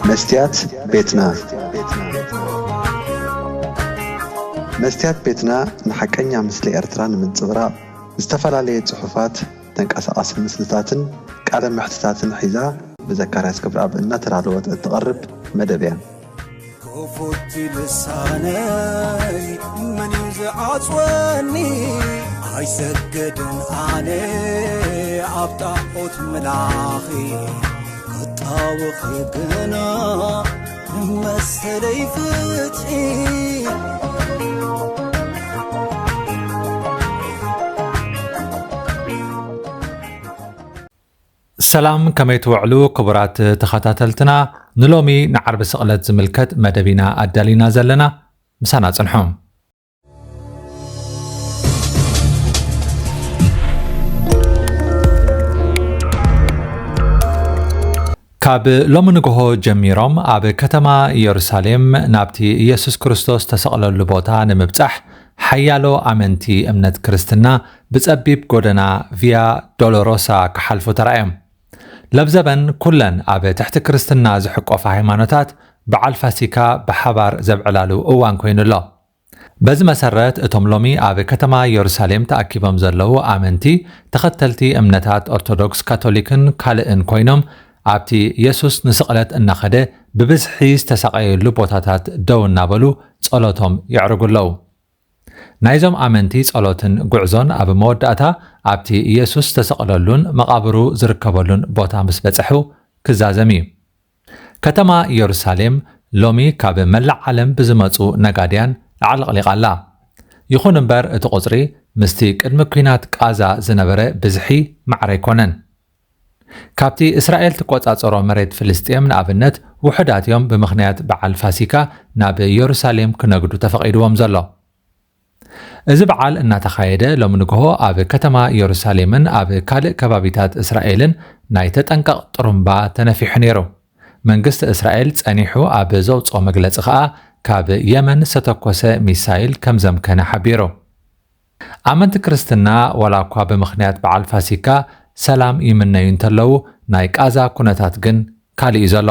መስትያት ቤትና። መስትያት ቤትና ንሓቀኛ ምስሊ ኤርትራ ንምንጽብራቕ ዝተፈላለየ ጽሑፋት፣ ተንቀሳቓሲ ምስልታትን ቃለ መሕትታትን ሒዛ ብዘካርያስ ክብረኣብ እናተዳለወት እትቐርብ መደብ እያ። ክፉት ልሳነይ መን እዩ ዝዓጽወኒ? ኣይሰግድን ኣነ ኣብ ጣዖት ምላኺ፣ ክጣወኺ ግና ንመሰለይ ፍትሒ። ሰላም፣ ከመይ ትውዕሉ ክቡራት ተኸታተልትና? ንሎሚ ንዓርቢ ስቕለት ዝምልከት መደብ ኢና ኣዳሊና ዘለና። ምሳና ጽንሑ። ካብ ሎሚ ንግሆ ጀሚሮም ኣብ ከተማ ኢየሩሳሌም ናብቲ ኢየሱስ ክርስቶስ ተሰቕለሉ ቦታ ንምብጻሕ ሓያሎ ኣመንቲ እምነት ክርስትና ብጸቢብ ጎደና ቪያ ዶሎሮሳ ክሓልፉ ተራእዮም። ለብዘበን ኩለን ኣብ ትሕቲ ክርስትና ዝሕቆፋ ሃይማኖታት በዓል ፋሲካ ብሓባር ዘብዕላሉ እዋን ኮይኑ ኣሎ። በዚ መሰረት እቶም ሎሚ ኣብ ከተማ ኢየሩሳሌም ተኣኪቦም ዘለዉ ኣመንቲ ተኸተልቲ እምነታት ኦርቶዶክስ፣ ካቶሊክን ካልእን ኮይኖም ኣብቲ የሱስ ንስቕለት እናኸደ ብብዝሒ ዝተሳቐየሉ ቦታታት ደው እናበሉ ጸሎቶም የዕርጉ ኣለዉ። ናይዞም ኣመንቲ ጸሎትን ጉዕዞን ኣብ መወዳእታ ኣብቲ ኢየሱስ ዝተሰቕለሉን መቓብሩ ዝርከበሉን ቦታ ምስ በጽሑ ክዛዘም እዩ። ከተማ ኢየሩሳሌም ሎሚ ካብ መላእ ዓለም ብዝመጹ ነጋድያን ኣዕለቕሊቓ ኣላ። ይኹን እምበር እቲ ቁጽሪ ምስቲ ቅድሚ ኲናት ቃዛ ዝነበረ ብዝሒ ማዕረ ኣይኮነን። ካብቲ እስራኤል ትቆጻጸሮ መሬት ፍልስጤም ንኣብነት ውሑዳት እዮም ብምኽንያት በዓል ፋሲካ ናብ ኢየሩሳሌም ክነግዱ ተፈቒድዎም ዘሎ። እዚ በዓል እናተኻየደ ሎሚ ንግሆ ኣብ ከተማ ኢየሩሳሌምን ኣብ ካልእ ከባቢታት እስራኤልን ናይ ተጠንቀቕ ጥሩምባ ተነፊሑ ነይሩ። መንግስቲ እስራኤል ጸኒሑ ኣብ ዘውጽኦ መግለጺ ከኣ ካብ የመን ዝተተኮሰ ሚሳይል ከም ዘምከነ ሓቢሩ። ኣመንቲ ክርስትና ዋላ እኳ ብምኽንያት በዓል ፋሲካ ሰላም ይምነዩ እንተለዉ ናይ ቃዛ ኩነታት ግን ካልእ እዩ ዘሎ።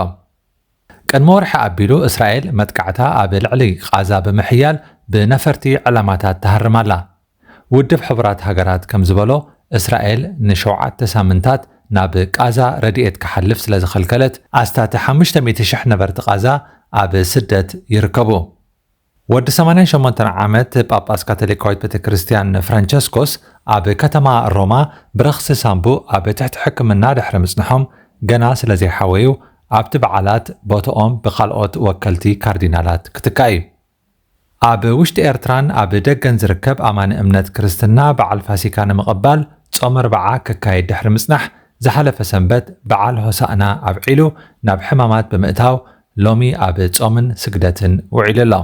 ቅድሚ ወርሒ ኣቢሉ እስራኤል መጥቃዕታ ኣብ ልዕሊ ቃዛ ብምሕያል ብነፈርቲ ዕላማታት ትሃርም ኣላ። ውድብ ሕቡራት ሃገራት ከም ዝበሎ እስራኤል ንሸውዓተ ሳምንታት ናብ ቃዛ ረድኤት ክሓልፍ ስለ ዝኸልከለት ኣስታት ሓሙሽተ ሚእቲ ሽሕ ነበርቲ ቃዛ ኣብ ስደት ይርከቡ። ወዲ ሰማንያን ሸሞንተን ዓመት ጳጳስ ካቶሊካዊት ቤተ ክርስቲያን ፍራንቸስኮስ ኣብ ከተማ ሮማ ብረኽሲ ሳምቡእ ኣብ ትሕቲ ሕክምና ድሕሪ ምጽንሖም ገና ስለ ዘይሓወዩ ኣብቲ በዓላት ቦትኦም ብኻልኦት ወከልቲ ካርዲናላት ክትካእ እዩ። ኣብ ውሽጢ ኤርትራን ኣብ ደገን ዝርከብ ኣማኒ እምነት ክርስትና በዓል ፋሲካ ንምቕባል ጾም ኣርብዓ ክካየድ ድሕሪ ምጽናሕ ዝሓለፈ ሰንበት በዓል ሆሳእና ኣብዒሉ ናብ ሕማማት ብምእታው ሎሚ ኣብ ጾምን ስግደትን ውዒሉ ኣሎ።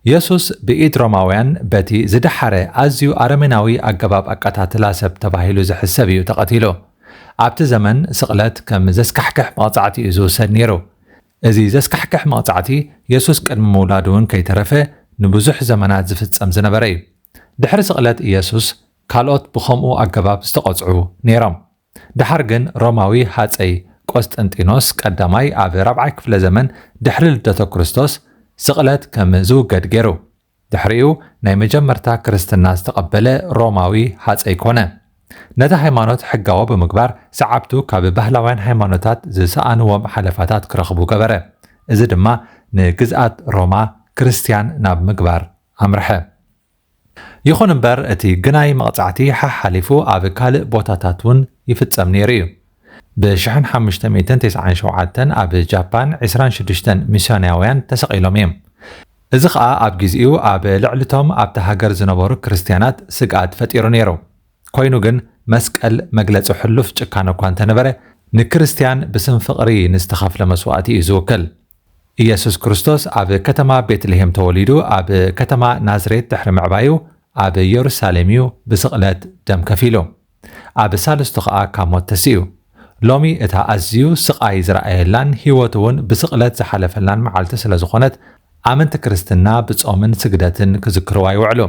የሱስ ብኢድ ሮማውያን በቲ ዝደሓረ ኣዝዩ ኣረሜናዊ ኣገባብ ኣቀታትላ ሰብ ተባሂሉ ዝሕሰብ እዩ ተቐቲሉ። ኣብቲ ዘመን ስቕለት ከም ዘስካሕክሕ መቕጻዕቲ እዩ ዝውሰድ ነይሩ። እዚ ዘስካሕክሕ መቕጻዕቲ የሱስ ቅድሚ ምውላዱ እውን ከይተረፈ ንብዙሕ ዘመናት ዝፍጸም ዝነበረ እዩ። ድሕሪ ስቕለት ኢየሱስ ካልኦት ብኸምኡ ኣገባብ ዝተቖጽዑ ነይሮም። ደሓር ግን ሮማዊ ሃጸይ ቆስጠንጢኖስ ቀዳማይ ኣብ ራብዓይ ክፍለ ዘመን ድሕሪ ልደተ ክርስቶስ ስቕለት ከም ዝውገድ ገይሩ። ድሕሪኡ ናይ መጀመርታ ክርስትና ዝተቐበለ ሮማዊ ሃጸይ ኮነ። ነቲ ሃይማኖት ሕጋዊ ብምግባር ሰዓብቱ ካብ ባህላውያን ሃይማኖታት ዝሰኣንዎም ሓለፋታት ክረኽቡ ገበረ። እዚ ድማ ንግዝኣት ሮማ ክርስትያን ናብ ምግባር ኣምርሐ። ይኹን እምበር እቲ ግናይ መቕጻዕቲ ሓሓሊፉ ኣብ ካልእ ቦታታት እውን ይፍጸም ነይሩ እዩ። ብ ሽሕን ሓሙሽተ ሚእትን ተስዓን ሸውዓተን ኣብ ጃፓን ዕስራን ሽዱሽተን ሚስዮናውያን ተሰቒሎም እዮም። እዚ ኸኣ ኣብ ግዜኡ ኣብ ልዕሊቶም ኣብታ ሃገር ዝነበሩ ክርስትያናት ስግኣት ፈጢሩ ነይሩ። ኮይኑ ግን መስቀል መግለጺ ሕሉፍ ጭካነ እኳ እንተነበረ ንክርስትያን ብስም ፍቕሪ ንዝተኸፍለ መስዋእቲ እዩ ዝውክል። ኢየሱስ ክርስቶስ ኣብ ከተማ ቤትልሄም ተወሊዱ ኣብ ከተማ ናዝሬት ድሕሪ ምዕባዩ ኣብ ኢየሩሳሌም እዩ ብስቕለት ደም ከፊሉ። ኣብ ሳልስቱ ኸኣ ካብ ሞት ተሲኡ። ሎሚ እታ ኣዝዩ ስቓይ ዝረኣየላን ህይወቱ እውን ብስቕለት ዝሓለፈላን መዓልቲ ስለ ዝኾነት ኣመንቲ ክርስትና ብጾምን ስግደትን ክዝክርዋ ይውዕሉ።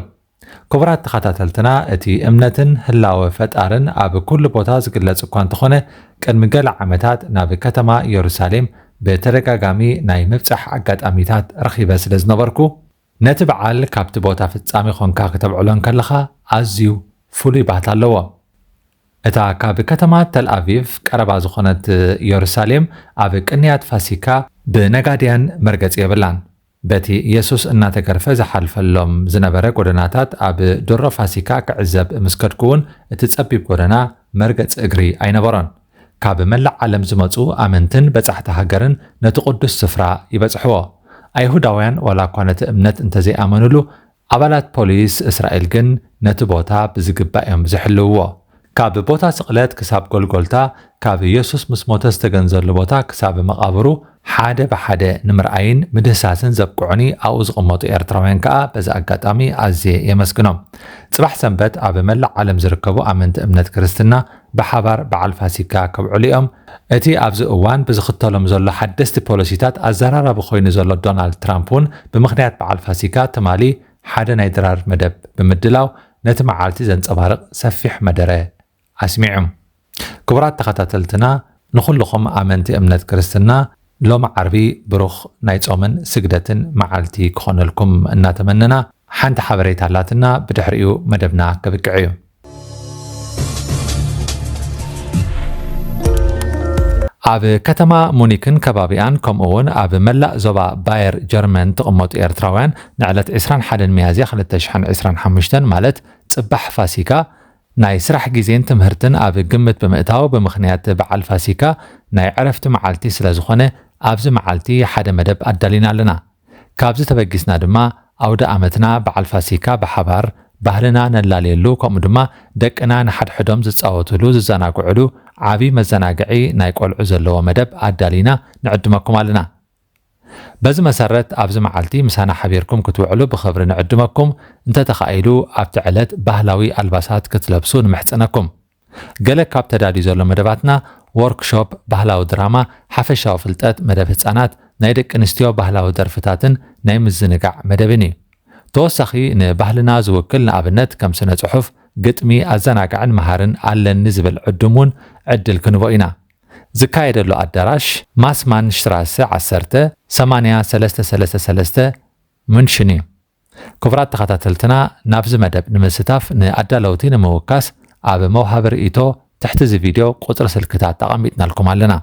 ክቡራት ተኸታተልትና፣ እቲ እምነትን ህላወ ፈጣርን ኣብ ኩሉ ቦታ ዝግለጽ እኳ እንተኾነ ቅድሚ ገለ ዓመታት ናብ ከተማ ኢየሩሳሌም ብተደጋጋሚ ናይ ምብጻሕ ኣጋጣሚታት ረኺበ ስለ ዝነበርኩ፣ ነቲ በዓል ካብቲ ቦታ ፍጻሜ ኾንካ ክተብዕሎ እንከለኻ ኣዝዩ ፍሉይ ባህታ ኣለዎ። እታ ካብ ከተማ ተል ኣቪቭ ቀረባ ዝኾነት ኢየሩሳሌም ኣብ ቅንያት ፋሲካ ብነጋድያን መርገጺ የብላን። በቲ የሱስ እናተገርፈ ዝሓልፈሎም ዝነበረ ጎደናታት ኣብ ድሮ ፋሲካ ክዕዘብ ምስ ከድኩ እውን እቲ ጸቢብ ጎደና መርገጺ እግሪ ኣይነበሮን። ካብ መላእ ዓለም ዝመጹ ኣመንትን በጻሕቲ ሃገርን ነቲ ቅዱስ ስፍራ ይበጽሕዎ። ኣይሁዳውያን ዋላ እኳ ነቲ እምነት እንተዘይኣመኑሉ፣ ኣባላት ፖሊስ እስራኤል ግን ነቲ ቦታ ብዝግባእ እዮም ዝሕልውዎ። ካብ ቦታ ስቕለት ክሳብ ጎልጎልታ፣ ካብ የሱስ ምስ ሞተ ዝተገንዘሉ ቦታ ክሳብ መቓብሩ ሓደ ብሓደ ንምርኣይን ምድህሳስን ዘብቅዑኒ ኣብኡ ዝቕመጡ ኤርትራውያን ከኣ በዚ ኣጋጣሚ ኣዝየ የመስግኖም። ጽባሕ ሰንበት ኣብ መላእ ዓለም ዝርከቡ ኣመንቲ እምነት ክርስትና ብሓባር በዓል ፋሲካ ከብዕሉ እዮም። እቲ ኣብዚ እዋን ብዝኽተሎም ዘሎ ሓደስቲ ፖሊሲታት ኣዘራራቢ ኮይኑ ዘሎ ዶናልድ ትራምፕ እውን ብምኽንያት በዓል ፋሲካ ትማሊ ሓደ ናይ ድራር መደብ ብምድላው ነቲ መዓልቲ ዘንጸባርቕ ሰፊሕ መደረ ኣስሚዑ። ክቡራት ተኸታተልትና፣ ንኹልኹም ኣመንቲ እምነት ክርስትና ሎሚ ዓርቢ ብሩኽ ናይ ጾምን ስግደትን መዓልቲ ክኾነልኩም እናተመነና፣ ሓንቲ ሓበሬታ ኣላትና፣ ብድሕሪኡ መደብና ክብቅዕ እዩ። ኣብ ከተማ ሙኒክን ከባቢኣን ከምኡ እውን ኣብ መላእ ዞባ ባየር ጀርመን ትቕመጡ ኤርትራውያን ንዕለት ዕስራን ሓደን ሚያዝያ ክልተ ሽሕን ዕስራን ሓሙሽተን ማለት ጽባሕ ፋሲካ ናይ ስራሕ ግዜን ትምህርትን ኣብ ግምት ብምእታው ብምኽንያት በዓል ፋሲካ ናይ ዕረፍቲ መዓልቲ ስለ ዝኾነ ኣብዚ መዓልቲ ሓደ መደብ ኣዳሊና ኣለና። ካብዚ ተበጊስና ድማ ኣውደ ኣመትና በዓል ፋሲካ ብሓባር ባህልና ነላልየሉ ከምኡ ድማ ደቅና ንሓድሕዶም ዝጻወቱሉ ዝዘናግዑሉ ዓቢ መዘናግዒ ናይ ቆልዑ ዘለዎ መደብ ኣዳሊና ንዕድመኩም ኣለና። በዚ መሰረት ኣብዚ መዓልቲ ምሳና ሓቢርኩም ክትውዕሉ ብኽብሪ ንዕድመኩም፣ እንተተኻኢሉ ኣብቲ ዕለት ባህላዊ ኣልባሳት ክትለብሱ ንምሕጽነኩም። ገለ ካብ ተዳልዩ ዘሎ መደባትና ወርክሾፕ ባህላዊ ድራማ፣ ሓፈሻዊ ፍልጠት፣ መደብ ህጻናት፣ ናይ ደቂ ኣንስትዮ ባህላዊ ደርፍታትን ናይ ምዝንጋዕ መደብን እዩ። ተወሳኺ ንባህልና ዝውክል ንኣብነት ከም ስነ ጽሑፍ፣ ግጥሚ፣ ኣዘናጋዕን መሃርን ኣለኒ ዝብል ዕዱም እውን ዕድል ክንቦ ኢና። ዝካየደሉ ኣዳራሽ ማስማን ሽትራሰ ዓሰርተ ሰማንያ ሰለስተ ሰለስተ ሰለስተ ሙንሽን እዩ። ክቡራት ተኸታተልትና ናብዚ መደብ ንምስታፍ ንኣዳለውቲ ንምውካስ ኣብ መውሃቢ ርእይቶ ትሕቲ እዚ ቪድዮ ቁጽሪ ስልክታት ኣቐሚጥናልኩም ኣለና።